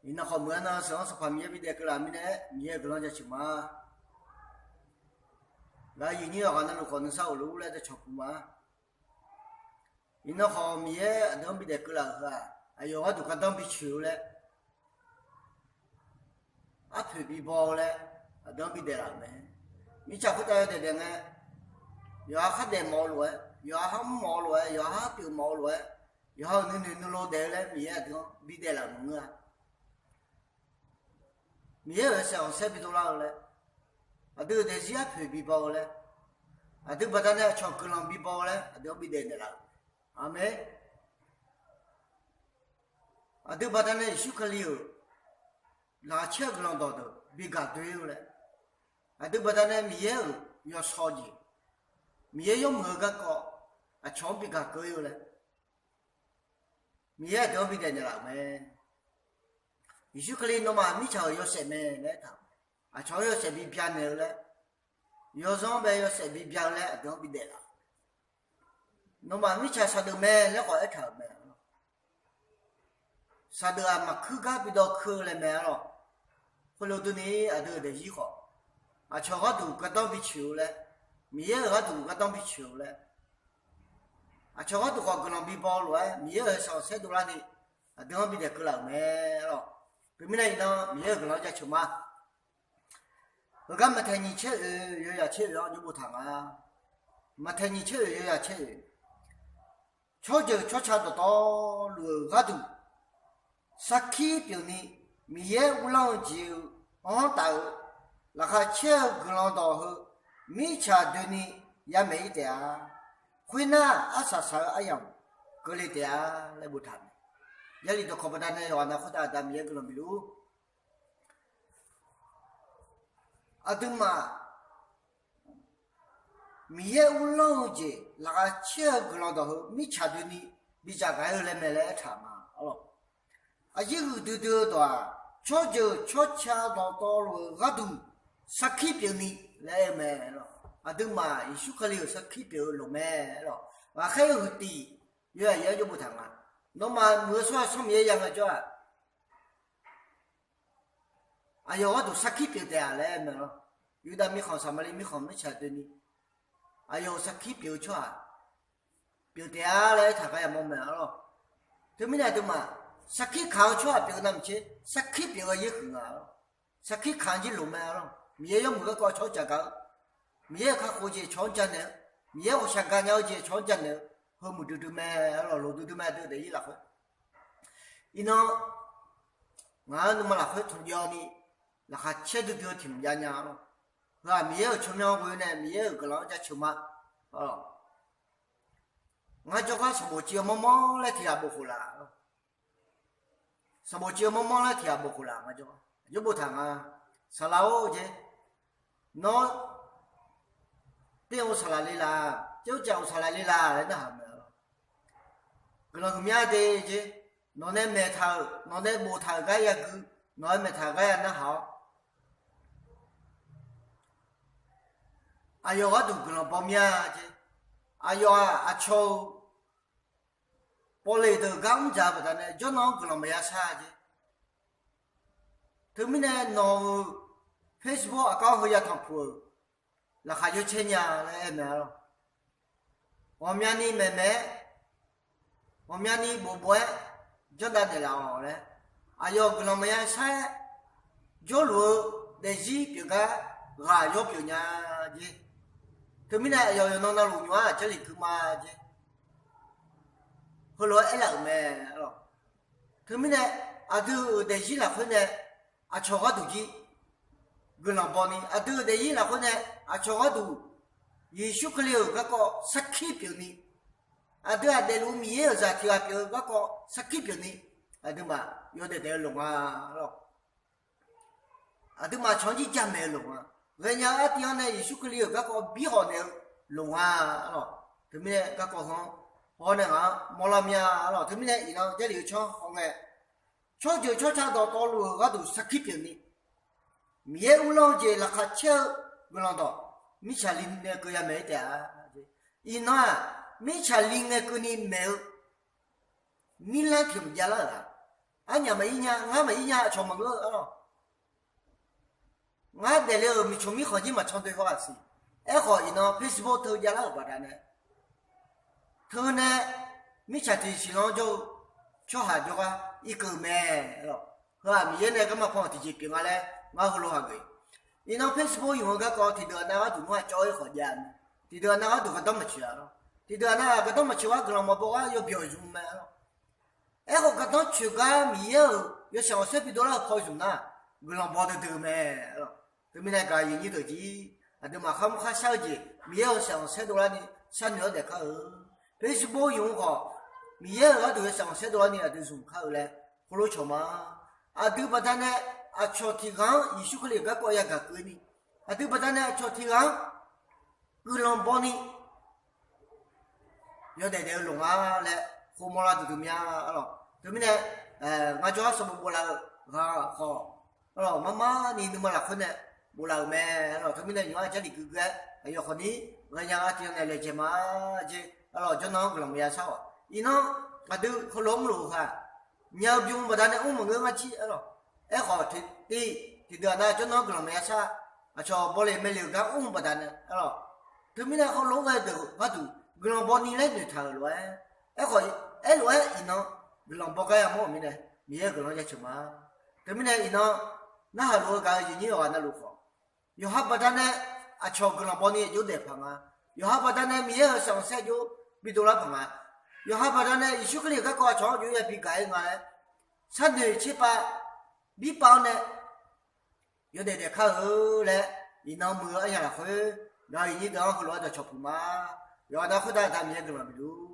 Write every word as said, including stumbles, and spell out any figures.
Iqnan khawf meuq-anr nan, sheuq-anr Sanqpaq Miqyaer bidaef keuvlaf mirnae, Miqyaer-euq guiqlanq jaceuq ma. Ghaq yif nyir yawqghaq navluf khawf nuisar of luf-ur laer dawqcawq puq ma. Iqnan khawf Miqyaer aqdui-anr bidaef keuvlaf-euq heu-aq, aqyawf gharduq gardanr bicoeq-eu laer, arpoeq bibaw-eu laer, aqdui-anr bidaef laf-euq mae. Mirtsaq khoertav yawdaef daef ngae, yawqha khardaef mawf-eu lof-aer, yawqha kharmr mawf-eu lof-aer, yawqha kharpyeuf mawf-eu lof-aer, yawqha-euq nuinoeq nuilov daef-eu laer Miqyaer aqdui-anr bidaef laf-euq maqngeur-a. Miqyaer-euq yawshaef khanqsaer bidov lar-eu laer, aqdui-euq daefzir arpoeq bibaw-eu laer, aqdui baqdanae aqcawq guiqlanq bibaw-eu laer aqdui-anr bidaef naeq laf-euq. Aqmeq. Aqdui baqdanae Yeqsur Kali-euq laqkhaq caer-eu guiqlanq dawqdeuq bigaq doe-eu laer, aqdui baqdanae Miqyaer-euq yawshawr jeq, Miqyaer yawmuiq-eu garkawv aqcawq-anr bigaq keuv-ir-eu laer, Miqyaer aqdui-anr bidaef naeq laf-euq mae. Yeqsur Kali nawmaf mirtsaq-euq yawshaef mae laer aertaq-euq mae. Aqcawq-anr yawshaef bibya naeq-eu laer, yawzanr-anr bae yawshaef bibya-eu laer aqdui-anr bidaef laf-euq. Nawmaf mirtsaq saqdeuf mae laer khawf aertaq-euq mae. Saqdeuf-aq maqkuir gar bidawv kuir-eu laer mae arlawq. Khoerlof durni aqdui-euq daefzir khawf, aqcawq gharduq gardanr bicoeq-eu laer, Miqyaer-euq gharduq gardanr bicoeq-eu laer, aqcawq gharduq khawf guiqlanq bibaw lof-aer Miqyaer-euq yawshaef khanqsaer dovlarni aqdui-anr bidaef keuvlaf-euq mae arlawq. Teumirnae iqnan Miqyaer-euq guiqlanq-anr jaceuq ma. Heugar Maqtaeq nyiq caer oeq yawzaq caer oeq-anr jawr boftaq nga. Maqtaeq nyiq caer oeq yawzaq caer oeq. Tsawrjeuq tsawrca dawqtawvluf-euq gharduq sarkir pyeufni, Miqyaer uvlanr-eu jeq-eu anr taf-eu laqkhaq caer-eu guiqlanq dawq heu mirtsaq doeni yamaeq-ir taef-a. Khoernar, arsaq saq-eu aryamq keuvle taef-a laer boftaq mae. Jarlif dawqkawq baqdanae yawqghaq nav khoertav Aqda Miqyaer guiqlanq bifluf-ur. Aqduimaf Miqyaer uvlanr-eu jeq laqkhaq caer-eu guiqlanq dawq heu mirtsaq doeni bidzaq gaq-ir-eu laer mae laer aertaq ma arlawq. Aqyir huiqdui dui-eu dawq-aq, tsawrjeuq tsawrca dawqtawvluf-euq gharduq sarkir pyeufni laer aer-eu mae arlawq. Aqduimaf Yeqsur Kali-euq sarkir pyeuf-eu loq mae arlawq. Ghaqkhaer huiqtif yawzaq yaer jawr boftaq nga. Nawmaf muiq-eu tsawrhaq Sanr Miqyaer ya ngaejawr-aq, aqyawf gharduq sarkir pyeuf taef-a laer aer mae arlawq. Yurdav mirkhanq Saqmaqliv mirkhanq mirtsaq doeni aqyawf-euq sarkir pyeuf-eu tsawrhaq pyeuf taef-a laer aertaq gar yamawr mae arlawq. Teumirnae aqduimaf sarkir kaq-eu tsawrhaq pyeuf-eu navmaqtser sarkir pyeuf-eu yaer huiq nga arlawq. Sarkir kaq-anr jir loq mae arlawq. Miqyaer yawmuiq garkawv cawq-anr dzaqgaq-eu, Miqyaer-euq kakhof jeq cawq-anr janaeq-eu, Miqyaer ghawqshaq gaqnya-eu jeq cawq-anr janaeq-eu, heu muiqdui dui mae arlawq. Lofdui dui mae aqdui-euq daefzir lafkhoer. Iqnan ngaq-anr nuima lafkhoer tanqjawvni laqkhaq caer duidui-eu tiq mq jav nya arlawq. Heu-aq Miqyaer-euq tsawrmyanr ghoe nae Miqyaer-euq guiqlanq-anr jaceuq ma arlawq. Ngar jawrgar sanqbof civ-eu mawrmawr laer tiq ghaq bof khof laf. Sanqbof civ-eu mawrmawr laer tiq ghaq bof khof laf ngar jawr. Aqjox boftaq nga. Saqlaq-or jeq, nawr ter-eu saqlaq le laf, tser-or caf-euq saqlaq le laf laer narhaq mae arlawq. Guiqlanq huiqmya de jeq, nawq nae maeqtaq-euq nawq nae boftaq-euq gar yagui, nawq-aer maeqtaq-euq gar ya narhaq-awr, aqyawf gharduq guiqlanq baw mya jeq. Aqyawf-aq aqcawq-eu pawvleq deuq gar mr dzaq-eu baqdanae jawrnan-anr guiqlanq maqya shar jeq. Teumirnae nawq-euq Facebook aqkar heu ya tanqpuq-euq laqkhaq yawcaer nya laer aer mae arlawq. Ghawqmyani maeqmaeq-aer, ghawqmyani bofbof-aer janrdav naeqlaf-awq laer, aqyawf guiqlanq maqya shar-aer jawrluf-eu daefzir pyeufgar ghaq yawr pyeuf nya jeq. Teumirnae aqyawf yawqnan navluf nymq-ar Jarlif guima jeq. Heulof-aer aerlaf-euq mae arlawq. Teumirnae aqdui-euq daefzir lafkhoer nae aqcawq gharduq jir guiqlanq bawni, aqdui-euq daefzir lafkhoer nae aqcawq gharduq Yeqsur Kali-euq garkawv sarkir pyeufni, aqdui-aq daefluf Miqyaer-euq zaq tiq ghaq pyeuf-eu garkawv sarkir pyeufni, aqduimaf yawdaef daef-eu loq nga arlawq. Aqduimaf cawq-anr jir jamaeq-eu loq nga. Ghaenya-eu artiv-anr nae Yeqsur Kali-euq garkawv bi hawq naeq-eu loq nga arlawq. Teumirnae garkawv heu-anr hawr nae ngaq-anr mawrlar mya arlawq. Teumirnae iqnan Jarlif-eu canr hawngae, tsawrjeuq tsawrca dawqtawvluf-euq gharduq sarkir pyeufni, Miqyaer uvlanr-eu jeq laqkhaq caer-eu guiqlanq dawq mirtsaqli ngae keuv ya maeq-ir taef-a. Iqnan-aq, mirtsaqli ngae keuvni maeq-eu mirlar tiq mq javlar-euq-aq, Arnyaf maqir nya, ngar maqir nya, aqcawq maqngeur-eu arlawq. Ngar daefle-euq miqcmq mirkhanq jir maqcan doe haw-aq siq. Aerkhawf, iqnan Facebook teu javlar-euq baqdanae, teu nae mirtsaq tiq siqlanr jawr-eu tsawrhaq jawrgar irkeuv-eu mae. Heu-aq Miqyaer nae garma pan-euq tiqjeq pyeuf nga laer ngar heulof hageuf. Iqnan Facebook yamq-eu garkawv tiqdeuq aqnav gharduq ngar cawv-ir khawf jav-a mae. Tiqdeuq aqnav gharduq gardanr maqtsoeq-a lawr. Tiqdeuq aqnav-aq gardanr maqtsoeq gar guiqlanq maqbaw gar yawbyawq zmq mae lawr. Aerkhawf, gardanr tsoeq gar Miqyaer-euq yawshaef khanqsaer bidov lar-eu paw zmq nar, guiqlanq baw duidui-eu mae. Teumirnae gaq aqyuif nyir deuq jir, aqduimaf kharmr kharshar-eu jeq Miqyaer-euq yawshaef khanqsaer dovlar ni sharnoeq-awr daefkar-eu. Facebook yamq-eu khawf, Miqyaer-euq gharduq yawshaef khanqsaer dovlar ni aqdui zmq kar-eu laer heulof cawq ma. Aqdui baqdanae aqcawq tiq ghaq-anr Yeqsur Kali-euq garkawv yagaq keuvni, aqdui baqdanae aqcawq tiq ghaq-anr guiqlanq baw ni yawdaef daef-eu loq nga laer khov mawrlar duidui mya arlawq. Teumirnae ngar jawrgar sanqbof boflaf-eu ghaq khawf, arlawq, marmar ni nuima lafkhoer nae boflaf-euq mae arlawq. Teumirnae nymq-ar Jarlif guiqguiq-aer aqyawf khawf ni ghaenya-a tiqnan nae laejae ma jeq arlawq. Jawrnan-anr guiqlanq maqya shar-awq. Iqnan aqdui heulof mrluf-eu ha nya-eu bym baqdanae mr maqngeur ngar jir arlawq. Aerkhawf, tiq, tiqdeuq aqnav jawrnan-anr guiqlanq maqya shar, aqcawq bawle maeqle-euq gar mr baqdanae arlawq. Teumirnae heulof-aer ghae deuq gharduq guiqlanq baw ni laer noeqtaq-euq lof-aer, aerkhawf, aerlof-aer iqnan guiqlanq baw gar yamawr-euq mirnae Miqyaer-euq guiqlanq jaceuq ma. Teumirnae iqnan narhaq luf-eu gaq-eu aqyuif nyir yawqghaq navluf khawf, yawqha baqdanae aqcawq guiqlanq baw ni aqjox daef paq nga. Yawqha baqdanae Miqyaer-euq yawshaef khanqsaer aqjox bidov lar paq nga. Yawqha baqdanae Yeqsur Kali-euq garkawv aqcawq-anr aqjox yabi gaq-ir nga laer sharnoeq tserpav birpav-awr nae yawdaef daefkar-eu laer iqnan muiq-eu aryaq lafkhoer gaq-eu aqyuif nyir deuq-anr heulof-aer dawqcawq puq ma. Yawqha nar khoertav aqda Miqyaer guiqlanq bif luf